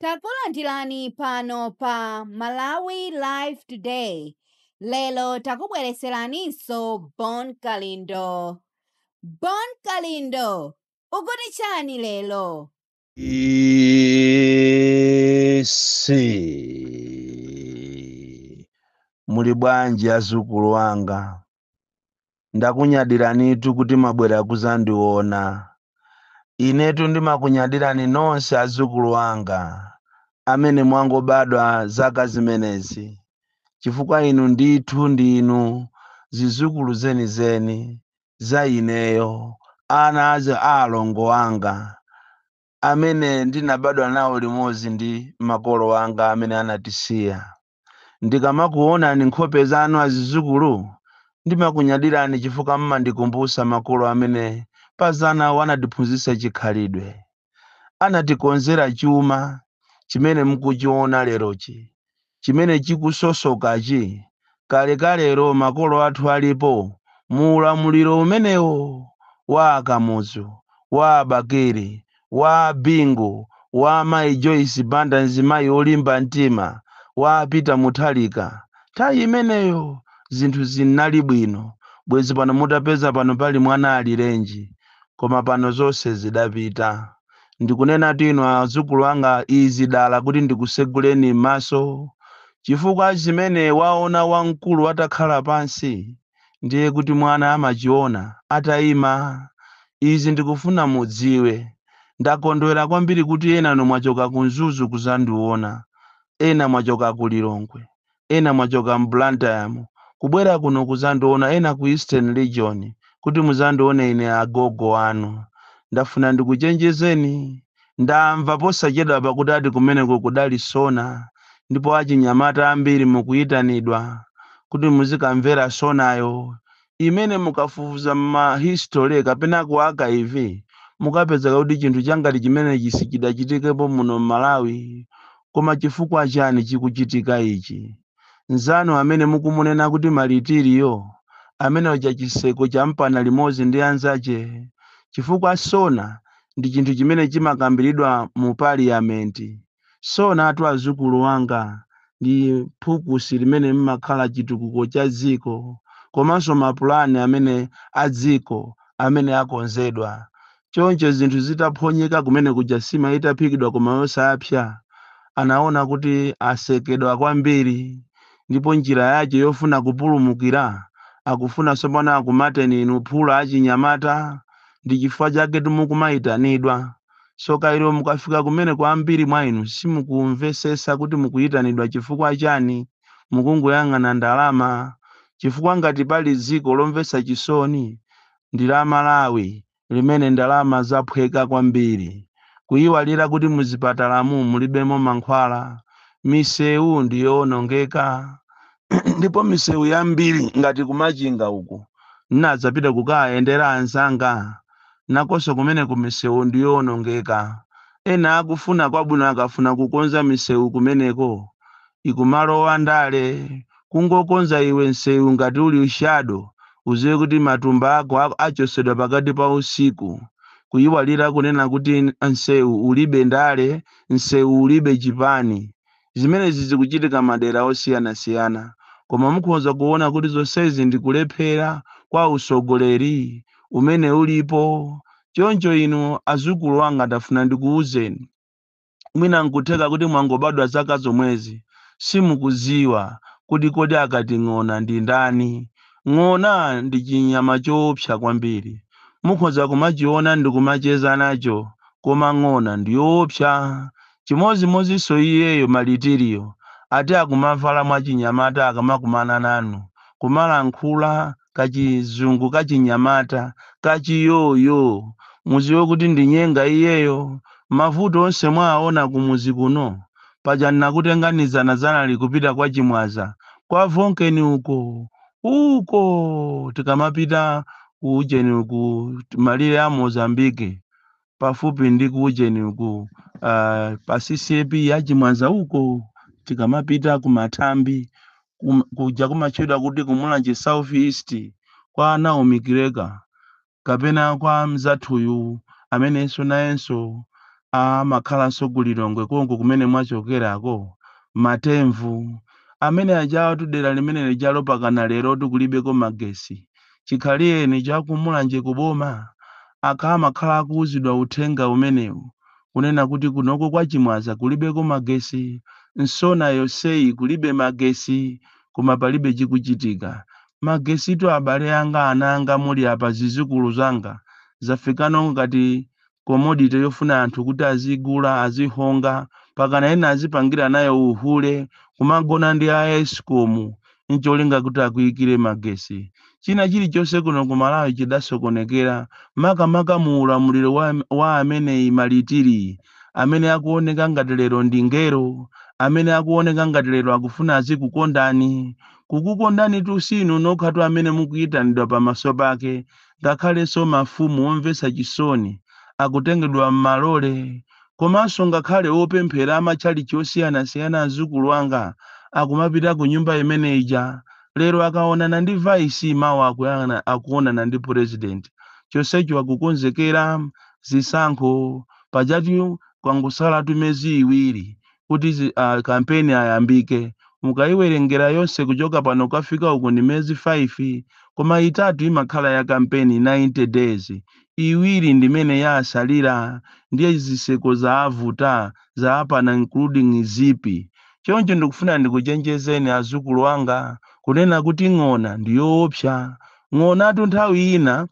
Takulandirani pano pa Malawi Live Today. Lero takubwereseraninso Bon Kalindo. Bon Kalindo, ukuti chani lero? Isi muli bwanji azukulu anga? Ndakunyadiranitu kuti mwabwera kuzandiona. Inetu ndimakunyadirani nonse azukulu anga amene mwangobadwa zaka zimenezi, chifukwa inu ndithu ndinu zizukulu zenizeni za ineyo, ana a alongo anga amene ndinabadwa nawo limodzi ndi makolo anga amene anatisiya. Ndikamakuonani nkhope zanu azizukulu, ndimakunyadirani chifukwa mmandikumbusa makolo amene pazana anatiphunzitsa chikhalidwe, anatikonzera chuma chimene mukuchiona lerochi, chimene chikusosokachi. Kalekalero makolo athu alipo mu ulamuliro umenewo wa Akamuzu, wa Abakiri, wa Bingu, wa Mayi Joyce Banda, mzimayi olimba mtima, wa Peter Mutharika. Nthawi imeneyo zinthu zinali bwino, bwezi pano mutapeza pano pali mwana alirenji, koma pano zonse zidapita. Ndikunenatu inu azukulu anga izi dala kuti ndikuseguleni m'maso, chifukwa zimene waona wamkulu atakhala pansi ndiye kuti mwana amachiona atayima. Izi ndikufuna mudziwe. Ndakondwera kwambiri kuti enanu mwachoka ku Mzuzu kuzandiona, ena mwachoka ku Lilongwe, ena mwachoka m'Blantyre kubwera kuno kuzandiona, ena ku Eastern Region kuti muzandione ine agogo anu. Ndafuna ndikuchenjezeni. Ndamva posachedwa pakuti ati kumeneko kudali SONA, ndipo achinyamata ambiri mukuyitanidwa kuti muzikamvera SONAyo, imene mukafufuza ma history kapena ku archive mukapeza kuti chinthu changati chimenechi sichidachitikepo muno m'Malawi. Koma chifukwa chani chikuchitika ichi? Nzanu amene mukumunena kuti Malitiriyo, amene uja chiseko champana limodzi ndi anzache, chifukwa SONA ndi chinthu chimene chimakambiridwa mu parliament. SONA atu azukulu wanga ndi phukusi limene mmakhala chitukuko cha dziko komanso mapulani amene a dziko amene akonzedwa. Choncho zinthu zitaphonyeka kumene kuja, sima itaphikidwa koma yosapsa, anaona kuti asekedwa kwambiri, ndipo njira yace yofuna kupulumukira akufuna tsopano akumateni inu phula achinyamata. Ndi chifukwa chake timukumayitanidwa. Soka ilo mukafika kumene, kwambiri mwa inu simukumvesesa kuti mukuyitanidwa chifukwa chani, mukungoyang'ana ndalama. Chifukwa ngati pali dziko lomvetsa chisoni ndi la Malawi, limene ndalama zaphweka kwambiri, kuyiwalira kuti muzipatalamu mulibemo mankhwala, misewu ndiyowonongeka. Ndipo misewu yambiri ngati kumachinga uku nnadzapita kukayendera anzanga, nakonso kumene ku misewu ndiyowonongeka. Ena akufuna kwabwino akafuna kukonza misewu kumeneko ikumalowa ndale. Kungokonza iwe msewu, ngati uli shadow uziwe kuti matumba ako achosedwa pakati pa usiku. Kuyiwalira kunena kuti msewu ulibe ndale, msewu ulibe chipani. Zimenezi zikuchitika madera osiyanasiyana, koma mukhoza kuona kuti zonsezi ndikulephera kwa usogoleri umene ulipo. Choncho inu azukulu anga, ndafuna ndikuwuzeni, mwina nkutheka kuti mwangobadwa zaka zomwezi, simukuziwa kuti kodi akati ng'ona ndi ndani. Ng'ona ndi chinyama choopsa kwambiri. Mukhoza kumachiona ndi kumacheza nacho, koma ng'ona ndi yoopsa. Chimodzimodzinso iyeyo Malitiriyo, ati akumavala mwachinyamata, akamakumana nanu kumalankhula kachizungu kachinyamata kachiyoyo, muziwe kuti ndi nyenga iyeyo. Mavuto onse mwaona kumuzi kuno paja nakutenganizana zanali kupita kwa Chimwaza, kwa Vonkeni uko uko, tikamapita kuujeni uku malire a Mozambike, pafupi ndi kuujeni uku, pa CCAP ya Chimwaza uko, tikamapita kumathambi kuja kumatchedwa kuti kumulanje South East, kwa Naomi Kireka kapena kwa mzathuyu amenenso nayenso. Amakhalanso ku Lilongwe konko kumene mwachokerako, Matemvu amene ajawatu, dera limene lijalo pakana lerotu kulibeko magesi chikhaliyeni chakumulanje kuboma. Akamakhala akuwuzidwa uthenga umenewu kunena kuti kunoko kwa Chimwaza kulibeko magesi, nsona yonseyi kulibe magesi, koma palibe chikuchitika. Magesitu, abale anga, ana anga muli apa, zizukulu zanga, zafikano ngati commodity yofuna anthu kuti azigula, azihonga, pakana ena azipangira nayo uhule, kumagona ndi a ESCOM ncholinga kuti akuyikire magesi. China chilichonse kuno ku Malawi chidasokonekera, makamaka mu ulamuliro wa ameneyi Malitiri, amene akuoneka ngati lero ndi ngero, amene akuoneka ngati lero akufuna azikukondani. Kukukondani tusinu nokhatu amene mukuyitanidwa pamaso pake, ngakhalenso mafumu omvetsa chisoni akutengedwa m'malole, komanso ngakhale opemphera amatchalichi osiyanasiyana, azukulu anga, akumapita ku nyumba imene ija. Lero akaonana ndi vice, mawa akuonana ndi president. Chonsecho akukonzekera zisankho. Pajatu kwangosalatu miyezi 2 kuti kampeni ayambike. Mukayiwerengera yonse kuchoka pano kukafika uku ndi miyezi 5, koma 3 imakhala ya kampeni, 90 days. 2 ndimene yasalira, ndiye ziseko zaavuta, zaapana, including zipi. Choncho ndikufuna ndikuchenjezeni, azukulu anga, kunena kuti ng'ona ndiyoopsa. Ng'onatu nthawi ina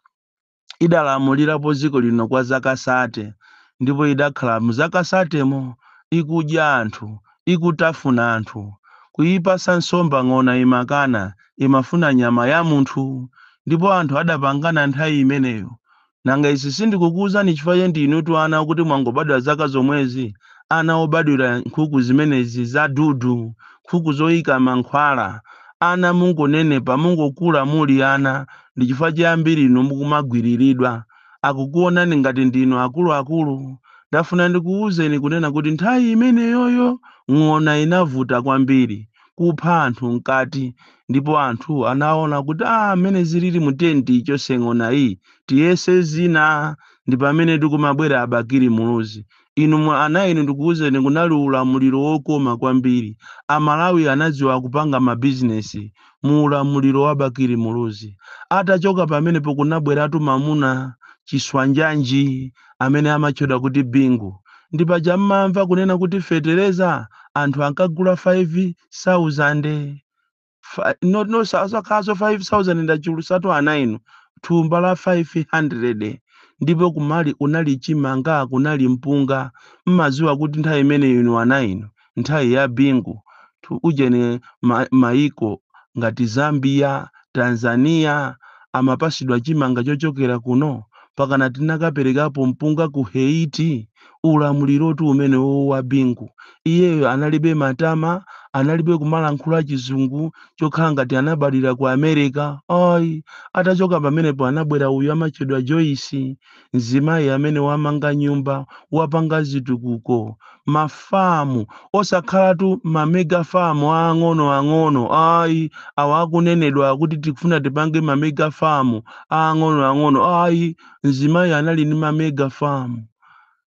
idalamulirapo dziko lino kwa zaka 30, ndipo idakhala muzaka 30mo ikudya anthu, ikutafuna anthu. Kuyipasa nsomba ng'ona imakana, imafuna nyama ya munthu. Ndipo anthu adapangana nthawi imeneyo. Nanga izi sindikukuwuzani chifukwa ndi inutu ana kuti mwangobadwa zaka zomwezi, ana obadwira nkhuku zimenezi za dudu, nkhuku zoyika mankhwala. Ana mungonenepa, mungokula muli ana. Ndi chifukwa chiyambiri inu mukumagwiriridwa, akukuonani ngati ndinu akuluakulu. Ndafuna ndikuwuzeni kunena kuti nthawi imeneyoyo ng'ona inavuta kwambiri kupha anthu mkati, ndipo anthu anaona kuti amene zilili mu tenti chonse ng'ona iyi, tiyese zina. Ndi pamene tikumabwera Abakiri Muluzi. Inu ana inu, ndikuwuzeni, kunali ulamuliro wokoma kwambiri. Amalawi anadziwa kupanga mabizinesi mu ulamuliro wa Bakiri Muluzi. Atachoka pamenepo kunabweratu mamuna chiswanjanji amene amatchedwa kuti Bingu. Ndi paja mmamva kunena kuti fetereza anthu ankagula 5000. No, no, sakhaso 5000, ndachulusatu ana inu, thumba la 500. Ndipo kumali kunali chimanga, kunali mpunga. Mmadziwa kuti nthawi imene inu ana inu, nthawi ya Bingu, ujene maiko ngati Zambia, Tanzania amapasidwa chimanga chochokera kuno, pakana tinakaperekapo mpunga ku Haiti. Ulamulirotu umenewo wa Bingu. Iyeyo analibe matama, analibe kumalankhula chizungu chokhala ngati anabadwira ku America, ayi. Atachoka pamenepo anabwera uyu amatchedwa Joyce, mzimayi amene wamanga nyumba, wapanga zitukuko, mafamu, osakhalatu ma mega farm ang'ono ang'ono, ayi. Awa akunenedwa kuti tikufuna tipange ma mega farm ang'ono ang'ono, ayi. Mzimayi anali ndi ma mega farm,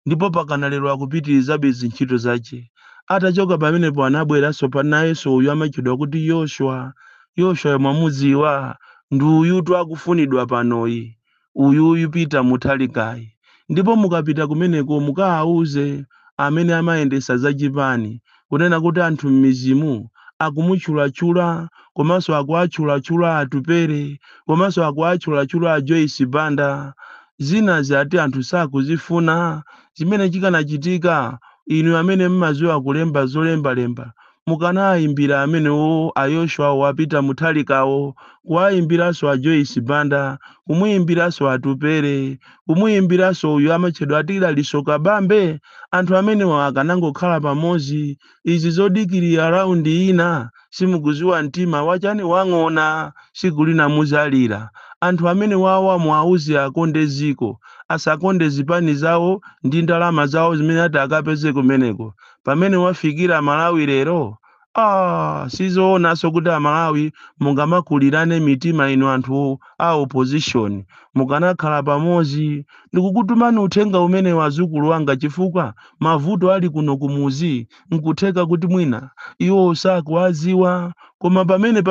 ndipo pakana lero akupitirizabe zintchito zace. Atachoka pamenepo anabweranso panayenso uyu amatchedwa kuti Yoshua. Yoshua mwamudziwa, ndi uyutu akufunidwa panoyi, uyuyu Peter Mutharikayi. Ndipo mukapita kumeneko mukawauze amene amayendesa zachipani kunena kuti anthu m'mizimu akumutchulatchula, komanso akuatchulatchula Atupere, komanso akuatchulatchula a Joyce Banda. Zinazi ati anthu sakuzifuna. Chimene chikanachitika, inu amene mmadziwa kulemba zolembalemba, mukanayimbira amenewo a Yoshua wapita Mutharikawo, kuwayimbiranso a Joyce Banda, kumuyimbiranso Atupere, kumuyimbiranso uyu amatchedwa ati Kabambe. Anthu amenewa akanangokhala pamodzi. Izi zodikirira round ina, simukuziwa mtima wachani wang'ona. Siku lina muzalira. Anthu amene wawa muwauze akonde ziko, asakonde zipani zawo ndi ndalama zawo zimene ati akapeze kumeneko. Pamene wafikira Malawi lero, Ah, sizoonanso kuti Amalawi mungamakulirane mitima inu anthu a opposition, mukanakhala pamodzi. Ndikukutumani uthenga umene, wazukulu wanga, chifukwa mavuto ali kuno kumuzi nkutheka kuti mwina iwo sakuwaziwa, koma pamene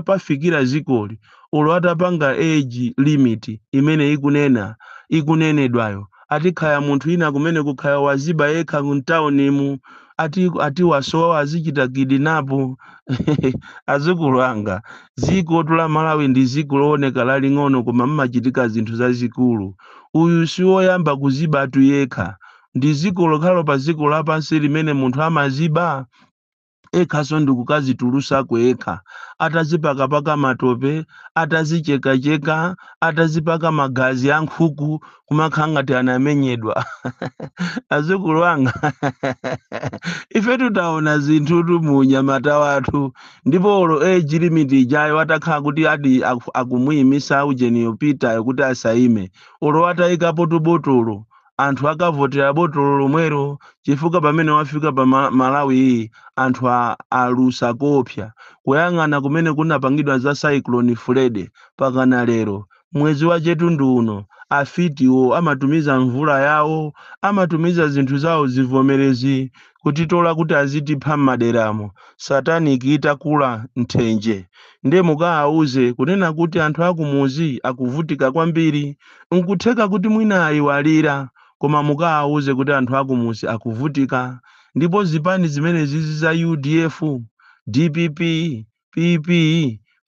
pafikira zikoli, olo atapanga age limit imene ikunenedwayo, atikhaya munthu ina kumene kukhaya waziba yekha mtaunimu, ati wasowa, azichita kidnap. Azukulu anga, dziko la Malawi ndi dziko looneka laling'ono, koma mmachitika zinthu zazikulu. Uyu si woyamba kuzibatu yekha. Ndi dziko lokhalo pa dziko lapansi limene munthu amaziba ekhaso ndikukazitulusako yekha, atazipakapaka matope, atazichekacheka, atazipaka magazi a nkhuku, kumakhala ngati anamenyedwa. Azukulu anga, ife tutaona zinthutu mu unyamata wathu. Ndipo olo age limit ijayo atakhala kuti ati akumuyimisa ujeniyo Peter kuti asayime, olo atayikapo tubotolo, anthu akavotera botolo lomwelo, chifukwa pamene wafika pa Malawi iyi, anthu alusa kopsa kuyang'ana kumene kunapangidwa za Cyclone Freddy. Pakana lero mwezi wachetundu uno, afitiwo amatumiza mvula yawo, amatumiza zinthu zawo, zivomerezi, kutitola kuti azitipha m'maderamo, satanic itakula nthenje. Ndiye mukaawuze kunena kuti anthu akumuzi akuvutika kwambiri. Nkutheka kuti mwina ayiwalira, koma mukaawuze kuti anthu akumuzi akuvutika. Ndipo zipani zimene zizi za UDF, DPP, PP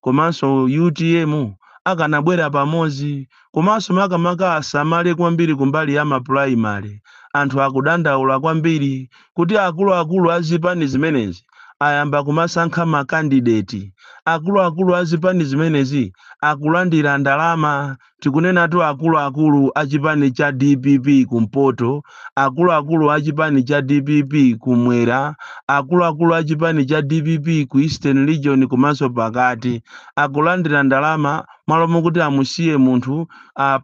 komanso UTM akanabwera pamodzi, komanso makamaka asamale kwambiri kumbali ya ma primary. Anthu akudandaula kwambiri kuti akuluakulu a zipani zimenezi ayamba kumasankha ma candidate. Akuluakulu a zipani zimenezi akulandira ndalama. Tikunenatu akuluakulu a chipani cha DPP kumpoto, akuluakulu a chipani cha DPP kumwera, akuluakulu a chipani cha DPP ku Eastern Region komanso pakati, akulandira ndalama malo mokuti amusiye munthu,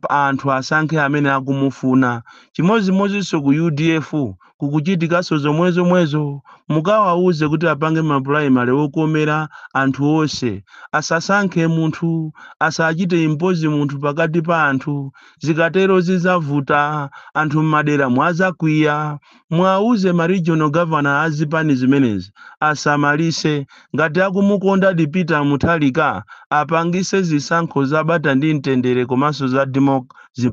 anthu asankhe amene akumufuna. Chimodzimodzinso ku UDF kukuchitikanso zomwezomwezo. Mukawawuze kuti apange ma primary okomera anthu onse, asasankhe munthu, asachite impose munthu pakati pa anthu. Zikatero zidzavuta, anthu m'madera mwazakwiya. Mwauze ma regional governor azipani zimenezi asamalise. Ngati akumukonda Peter Mutharika, apangise zisankho zabata ndi mtendere komanso za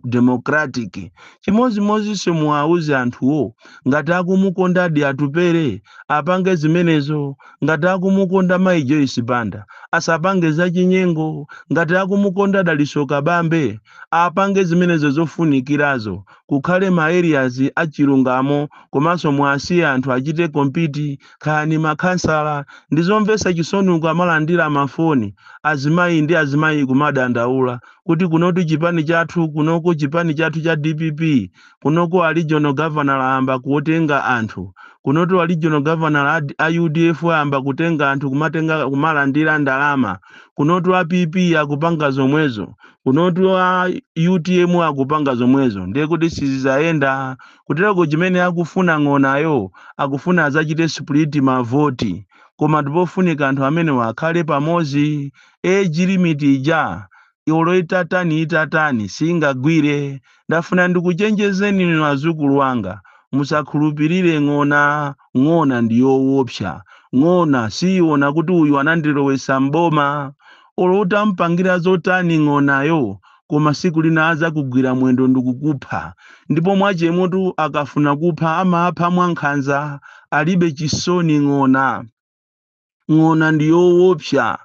democratic. Chimodzimodzinso muwauze anthuwo, ngati akumukondadi Atupere, apange zimenezo. Ngati akumukonda Mayi Joyce Banda, asapange zachinyengo. Ngati akumukonda Dalitso Kabambe, apange zimenezo zofunikirazo, kukhale ma areas achilungamo, komanso mwasiye anthu achite compete khani makhansala. Ndizomvetsa chisoni ukamalandira mafoni, azimayi ndi azimayi kumadandaula kuti kunotu chipani chathu, kunoko chipani chathu cha DPP, kunoko a regional governor ayamba kutenga anthu, kunotu a regional governor a UDF ayamba kutenga anthu, kumatenga kumalandira ndalama, kunotu a PP akupanga zomwezo, kunotu a UTM akupanga zomwezo. Ndiye kuti sizizayenda kutereko. Chimene akufuna ng'onayo, akufuna azachite split mavoti, koma ndipofunika anthu amene akhale pamodzi. Age limit ija, olo itatani itatani, singagwire. Ndafuna ndikuchenjezeni inu azukulu anga, musakhulupirire ng'ona. Ng'ona ndi yoopsa. Ng'ona siyiona kuti uyu anandilowesa mboma. Olo utampangira zotani ng'onayo, koma siku lina azakugwira mwendo ndikukupha. Ndipo mwachemutu akafuna kupha, amapha mwankhanza, alibe chisoni ng'ona. Ng'ona ndi yoopsa.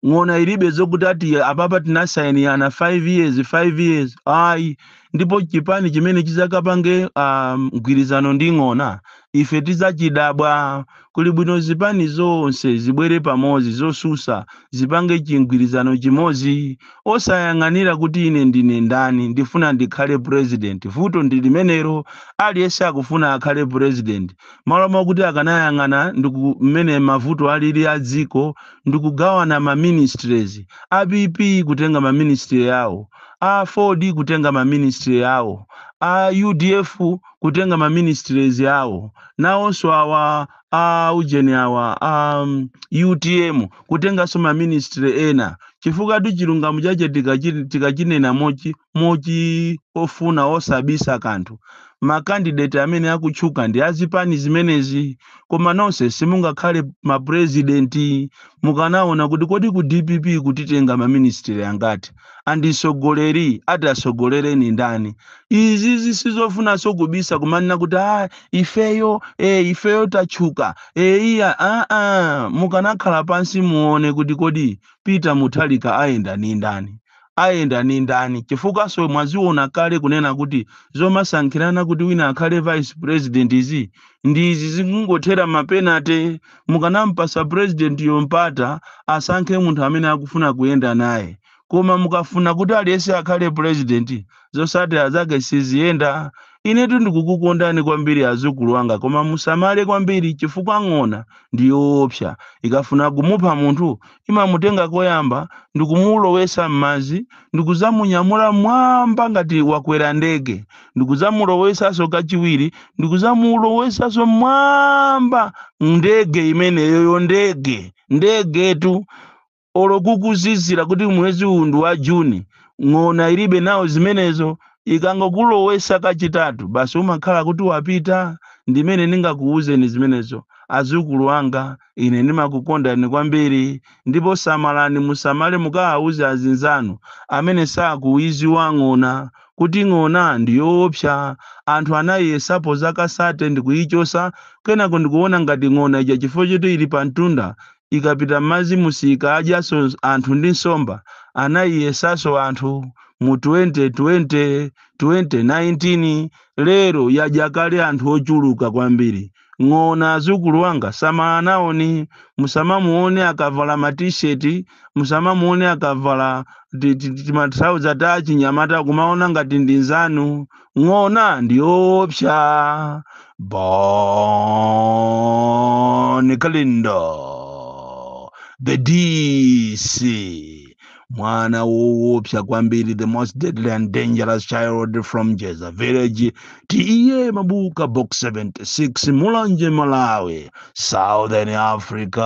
Ng'ona ilibe zokuti ati apapa tinasayiniyana 5 years, 5 years, ayi. Ndipo chipani chimene chizakapange mgwirizano ndi ng'ona, ife tidzachidabwa. Kuli bwino zipani zonse zibwere pamodzi, zosusa zipange chimgwirizano chimodzi, osayang'anira kuti ine ndine ndani, ndifuna ndikhale president. Vuto ndi limenelo, aliyense akufuna akhale president, malo mwakuti akanayang'ana ndiku mmene mavuto alili a dziko ndikugawana ma ministries. A PP kutenga ma ministry yawo, a Ford kutenga ma ministry yawo, a A UDF kutenga ma ministries awo, nawonso awa a ujeni awa a UTM kutenganso ma ministry ena, chifukwa tu chilungamo chache tikachinena mochi ofuna osabisa kanthu, ma candidate amene akutchuka ndi azipani zimenezi, koma nonse simungakhale ma president. Mukanaona kuti kodi ku DPP kutitenga ma ministry angati, andisogoleri ati asogolereni ndani? Izi zisizofunanso kubisa, kumanena kuti ah, ifeyo ifeyo tatchuka iya. Ah, ah. Mukanakhala pansi muone kuti kodi Peter Mutharika ayenda ni ndani, ayenda ni ndani, chifukwaso mwaziona kale kunena kuti zomasankhirana kuti wina akhale vice president izi ndizi zikungothera ma penalty. Mukanampasa president yompata asankhe munthu amene akufuna kuyenda naye, koma mukafuna kuti aliyense akhale president, zosatira zake siziyenda. Inetu ndikukukondani kwambiri azukulu anga, koma musamale kwambiri chifukwa ng'ona ndiyoopsa. Ikafuna kumupha munthu imamutenga koyamba ndikumulowesa m'madzi, ndikuzamunyamula mwamba ngati wakwera ndege, ndikuzamulowesanso kachiwiri, ndikuzamulowesanso mwamba ndege imeneyoyo, ndege ndegetu olo kukuzizira kuti mwezi uwu ndi wa Juni, ng'ona ilibe nawo zimenezo. Ikangokulowesa kachitatu basi umakhala kuti wapita. Ndimene ndingakuwuzeni zimenezo azukulu anga. Ine ndimakukondani kwambiri, ndipo samalani, musamale, mukawawuze azinzanu amene sakuiziwa ng'ona kuti ng'ona ndiyoopsa. Anthu anayiyesapo zaka 30 ndikuyichosa, kenako ndikuona ngati ng'ona ija chifukwa choti ili pa mtunda ikapita m'madzi musika adyaso anthu ndi nsomba. Anayiyesaso anthu mu 2020, 2019, lero yadya kale anthu ochuluka kwambiri ng'ona. Azukulu anga, samala nawoni. Musamamuone akavala ma T-shirt, musamamuone akavala timatrauza ta chinyamata kumaona ngati ndi nzanu. Ng'ona ndiyoopsa. Bon Kalindo, the DC, mwana woopsa kwambiri, the most deadly and dangerous child from Jeza village, T/A Mabuka, Box 76, Mulanje, Malawi, Southern Africa.